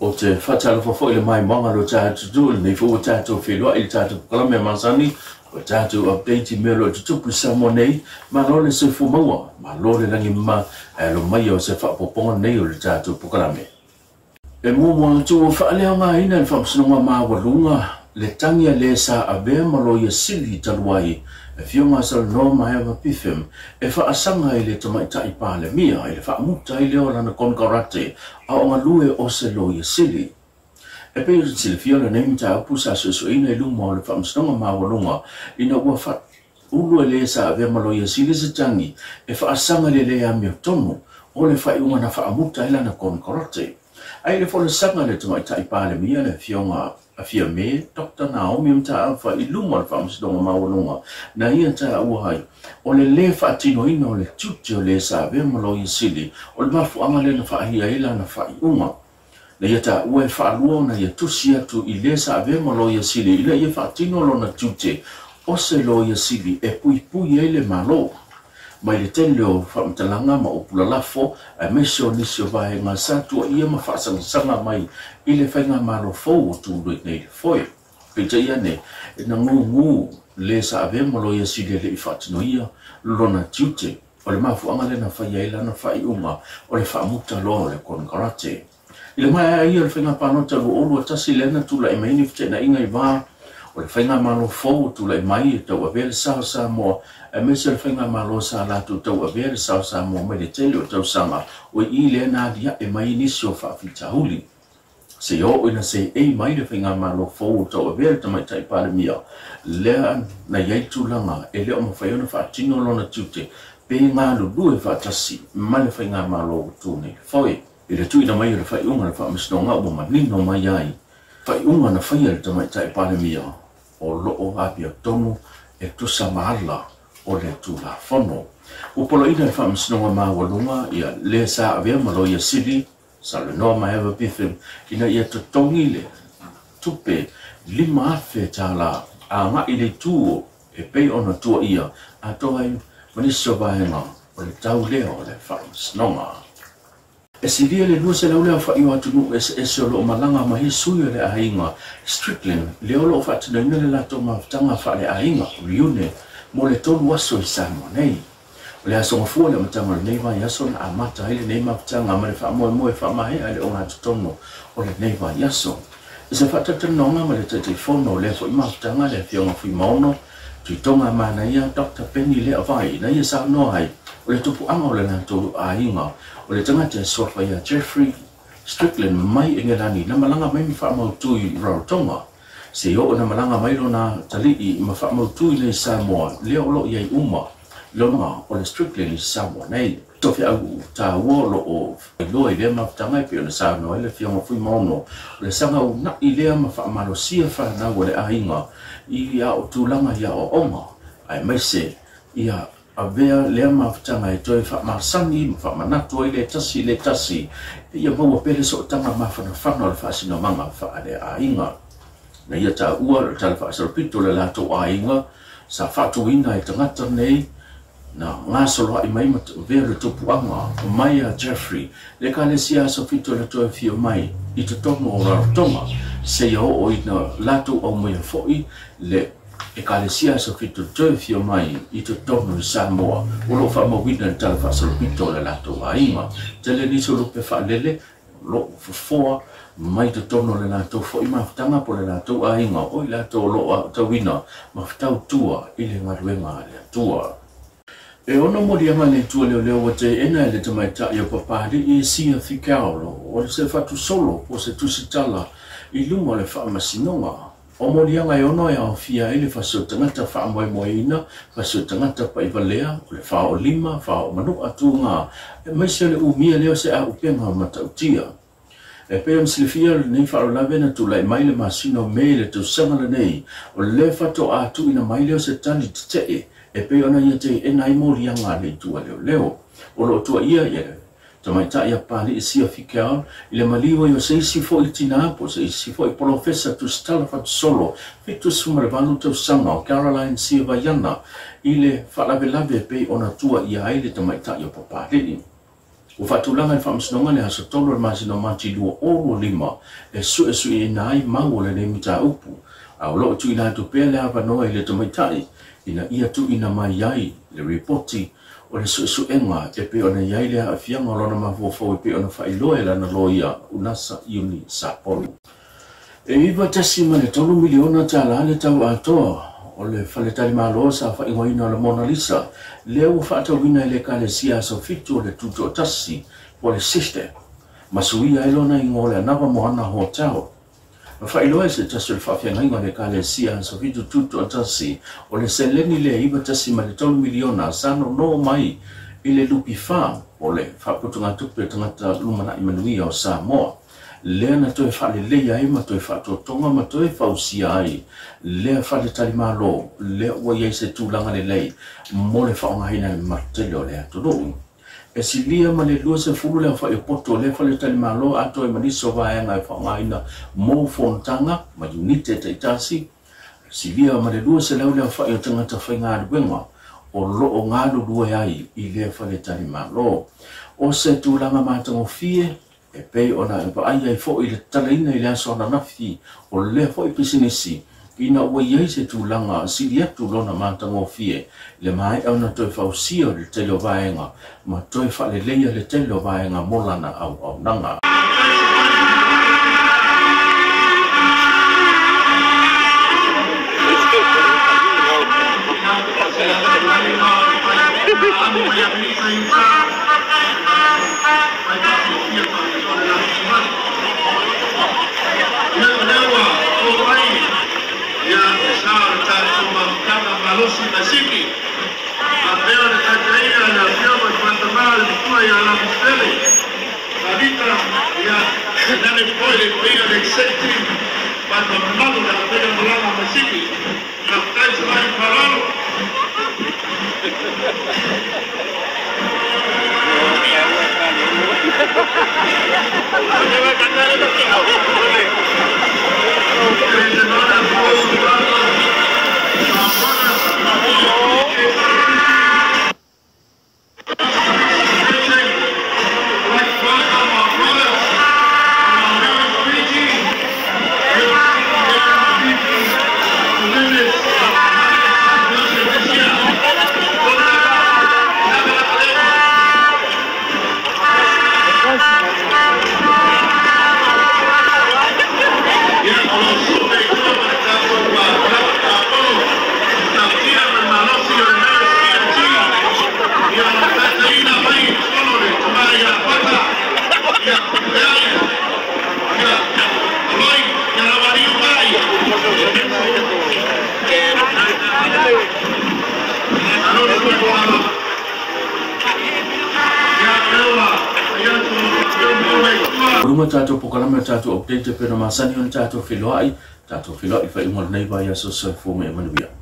Ou te faatalofa foi i le maimoaga o lo tatou atunuu i lenei foi ua tatou feiloai i le tatou polokalame masani o tatou update i mea o lo o tutupu i Samoa nei. Malo le soifua maua, malo le lagi mama, ae alo maia o se faaopoopoga lenei o le tatou polokalame. E muamua atu ua faaleaogaina e le Faamasinoga Maualuga le tagi a le sa avea ma Loia Sili talu ai, Afioga Salanoa Maeva Bitham, e faasaga i le Tamaitai Palemia i le faamuta ai lea o lana konekarate a o galue o se Loia Sili. E pei ona silafia lenei mataupu sa suesueina i luma o le Faamasinoga Maualuga ina ua faaulu e le sa avea ma Loia Sili se tagi e faasaga i le le amiotonu o le faaiuga na faamuta ai lana konekarate. Ae i le folasaga a le Tamaitai Palemia le Afioga a Fiame Doctor Naomi Mataafa i luma o le Faamasinoga Maualuga na ia taua ai, o le lē faatinoina o le tiute o le sa avea ma Loia Sili o le mafuaaga lea na faahia ai lana faaiuga. Na ia taua e faalua ona ia tusi atu i le sa avea ma Loia Sili ina ia faatino lona tiute o se Loia Sili e puipui ai le Malo mai le tele o faamatalaga ma upu lalafo aemaise o nisi o vaega sa tuaia ma faasagasaga mai i le faigamalo fou o tului nei le foe. Peitai ane, na gūgū le sa avea ma Loia Sili e le i faatinoia lona tiute. O le mafuaaga lea na faia ai lana faaiuga o le faamuta loa o le konekarate. I le maea ai o le faiga palota 2021 lea na tulai mai ai ni feteenaiga i va o le faigamalo fou o tulai mai e tauavea le sa o Samoa aemaise o le faigamalo sa latou tauavea le sa o Samoa mai le tele o tausaga o i lea na aliae mai nisi o faafitauli. Seia oo ina seei mai le faigamalo fou o tauavea le Tamaitai Palemia lea na i ai tulaga e le o mafai ona faatino lona tiute pe galulue faatasi ma le faigamalo ua tu nei le foe. I le tuuina mai o le faaiuga a le Faamasinoga ua manino mai ai faaiuga na faia e le Tamaitai Palemia o lo o amiotonu e tusa ma ala o le Tulafono. Ua poloaiina e le Faamasinoga Maualuga ia le sa avea ma Loia Sili Salanoa Maeva Biffen ina ia totogi le tupe $5,000 agai i le itu e pei ona tuaia atoa ai ma nisi o vaega o le tau lea o le Faamasinoga. E silia le 200 le aofai o atunuu eseese o lo o malaga mai sui o le aiga Strickland lea o lo o faatinoina le latou mafutaga faaleaiga, reunion, mo le 3 aso i Samoa nei. O le aso Gafua le amataga o lenei vaiaso na amata ai lenei mafutaga ma le faamoemoe faamaea i le ogatotonu o lenei vaiaso. I se faatalatalanoaga ma le Taitaifono o lea foi mafutaga le Afioga Fuimaono Tuitoga Manaia Doctor Penny Leavai na ia saunoa ai o le tupuaga o le latou aiga o le tagata e suafa ia Jeffrey Strickland mai Engelani na malaga mai ma faamautu i Rarotonga seia oo na malaga mai lona talii ma faamautu i nei Samoa lea o lo o i ai uma lona o le Strickland i Samoa nei. To feau taua o lo o iloa i lea mafutaga e pei ona saunoa ai le Afioga Fuimaono, o le saga una'i lea ma faamalosia fanau a le aiga i ao tulaga i aoaoga, aemaise ia avea lea mafutaga e toe faamasani ma faamanatu ai le tasi i le tasi ia maua pea le sootaga mafanafana o le faasinomaga faale-aiga. Na ia taua le tala faasalopito o le latou aiga sa faatuina e tagata nei Na gasoloa'i mai ma avea le tupuaga mai a Jeffrey le Ekalesia Aso Fito le toe afio mai i totonu o Rarotonga seia oo ina latou aumaia foi le Ekalesia Aso Fito le toe afio mai i totonu i Samoa o lo o faamauina i le Tala Faasolopito o le latou aiga. Tele nisi o lupe faalele o lo o fofoa mai totonu o le latou foi mafutaga po o le latou aiga o i latou o lo o aotauina ma tautua i le galuega a le Atua. E ono moliaga le Atua leoleo ua teena e le tamaitai o Papalii Sia Fikaolo o se fatusolo po o se tusitala i luma o le Faamasinoga. O moliaga e ono e aofia ai le fasi o tagata faamoemoeina, fasi o tagata paivalea, o le fao lima, fao manua, tuga, aemaise o le umia lea o se auupega matautia. E pei ona silafia lenei faalavelave na tulai mai le masina o Me i le tausaga lenei, o le faatoa tuuina mai lea o se tali tetee e pei ona ia teena ai moliaga a le itu a leoleo. O lo o tuaia ia le Tamaitai a Papalii Sia Fikeaol i le maliu ai o se isi foi tinā po o se isi foi polofesa tusitala fatusolo 78 tausaga o Caroline Sia Vaiana i le faalavelave e pei ona tuaia ai le tamaitai o Papalii. Ua faatulaga e le Faamasinoga le aso 3 o le masina o Mati 2025 e suesueina ai mau o lenei mataupu, a o lo o tuuina atu pea le avanoa i le tamaitai ina ia tuuina mai ai le ripoti o le suesuega e pei ona i ai le aafiaga o lona mafaufau e pei ona faailoa e lana loia Unasa Iuni Sapolu. E $9.3 miliona le tau atoa o le faletalimalo sa faaigoaina o le Mona Lisa, lea ua faatauina e le Ekalesia Aso Fitu o le Tutoatasi po o le Sister, ma suia ai lona igoa o le Anava Moana Hotel. Na faailoa e se tasi o le faafeagaiga o le Ekalesia Aso Fitu Tutoatasi o le seleni lea $9.3 miliona sa nono mai i le lupi fa o le faaputugatupe o tagata lumanai manuia o Samoa, lea na toe faaleleia ai ma toe faatotoga ma toe fausia ai lea faletalimalo lea ua i ai se tulaga lelei mo le faaaogaina e le mamalu tele o le atunuu. E silia ma le 20 le aofai o poto o lea faletalimalo atoa ai ma nisi o vaega e faaaogaina mo fonotaga ma iunite taitasi. Silia ma le 200 le aofai o tagata faigaluega o loo galulue ai i lea faletalimalo. O se tulaga matagofie e pei ona e vaai ai foi le tatalaina i le aso ananafi o lea foi pisinisi ina ua i ai se tulaga sili atu lona matagofie le maea ona toe fausia o le tele o vaega ma toe faaleleia le tele o vaega mo lana auaunaga. Luma tātou pokalama tātou update pe na masani on tātou filoai whaingoa lenei vai aso soifua ma ia manuia.